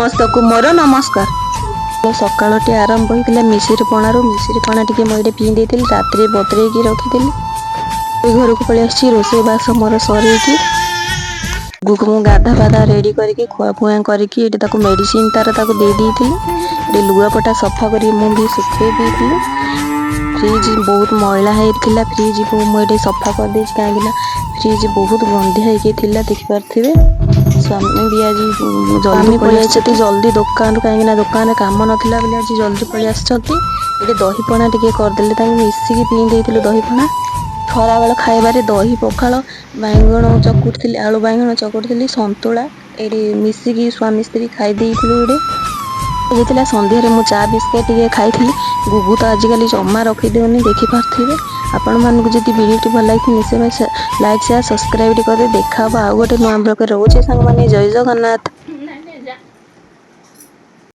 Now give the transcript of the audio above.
ସମସ୍ତଙ୍କୁ ମୋର ନମସ୍କାର। ସକାଳଟି ଆରମ୍ଭ ହୋଇଥିଲା ମିଶିରି ପଣାରୁ। ମିଶିରି ପଣା ଟିକେ ମୁଁ ଏଇଠି ପିଇ ଦେଇଥିଲି, ରାତିରେ ବତୁରେଇକି ରଖିଥିଲି। ଘରକୁ ପଳେଇ ଆସିଛି, ରୋଷେଇ ବାସ ମୋର ସରେଇକି ଗୁକୁ ମୁଁ ଗାଧା ପାଧା ରେଡ଼ି କରିକି, ଖୁଆ ଖୁଆ କରିକି ଏଠି ତାକୁ ମେଡ଼ିସିନ ତାର ତାକୁ ଦେଇ ଦେଇଥିଲି। ଏଠି ଲୁଗାପଟା ସଫା କରି ମୁଁ ବି ଶୁଖେଇ ଦେଇଥିଲି। ଫ୍ରିଜ୍ ବହୁତ ମଇଳା ହେଇଥିଲା, ଫ୍ରିଜ୍କୁ ମୁଁ ଏଠି ସଫା କରିଦେଇଛି, କାହିଁକିନା ଫ୍ରିଜ୍ ବହୁତ ଗନ୍ଧିଆ ହେଇକି ଥିଲା, ଦେଖିପାରୁଥିବେ। ସ୍ୱାମୀ ବି ଆଜି ଜଲ୍ଦି ପଳେଇ ଆସିଛନ୍ତି ଜଲ୍ଦି ଦୋକାନରୁ, କାହିଁକିନା ଦୋକାନରେ କାମ ନଥିଲା ବୋଲି ଆଜି ଜଲ୍ଦି ପଳେଇ ଆସିଛନ୍ତି। ଏଠି ଦହି ପଣା ଟିକେ କରିଦେଲେ, ତାଙ୍କୁ ମିଶିକି ପିଇ ଦେଇଥିଲୁ ଦହି ପଣା। ଖରାବେଳ ଖାଇବାରେ ଦହି ପଖାଳ, ବାଇଗଣ ଚକୁଟିଥିଲି, ଆଳୁ ବାଇଗଣ ଚକୁଟିଥିଲି, ସନ୍ତୁଳା, ଏଇଠି ମିଶିକି ସ୍ୱାମୀ ସ୍ତ୍ରୀ ଖାଇ ଦେଇଥିଲୁ। ଏଇଠି ହେଇଥିଲା। ସନ୍ଧ୍ୟାରେ ମୁଁ ଚା ବିସ୍କେଟ୍ ଟିକେ ଖାଇଥିଲି। ଗୁଗୁ ତ ଆଜିକାଲି ଜମା ରଖିଦେଉନି, ଦେଖିପାରୁଥିବେ। ଆପଣମାନଙ୍କୁ ଯଦି ଭିଡ଼ିଓଟି ଭଲ ଲାଗିଥାଏ, ନିଶ୍ଚୟ ଲାଇକ୍, ସେୟାର, ସବସ୍କ୍ରାଇବ୍ କରିଦେବେ। ଦେଖା ହେବ ଆଉ ଗୋଟେ ନୂଆ ବ୍ଲଗ୍‌ରେ। ରହୁଛି ସାଙ୍ଗମାନେ, ଜୟ ଜଗନ୍ନାଥ।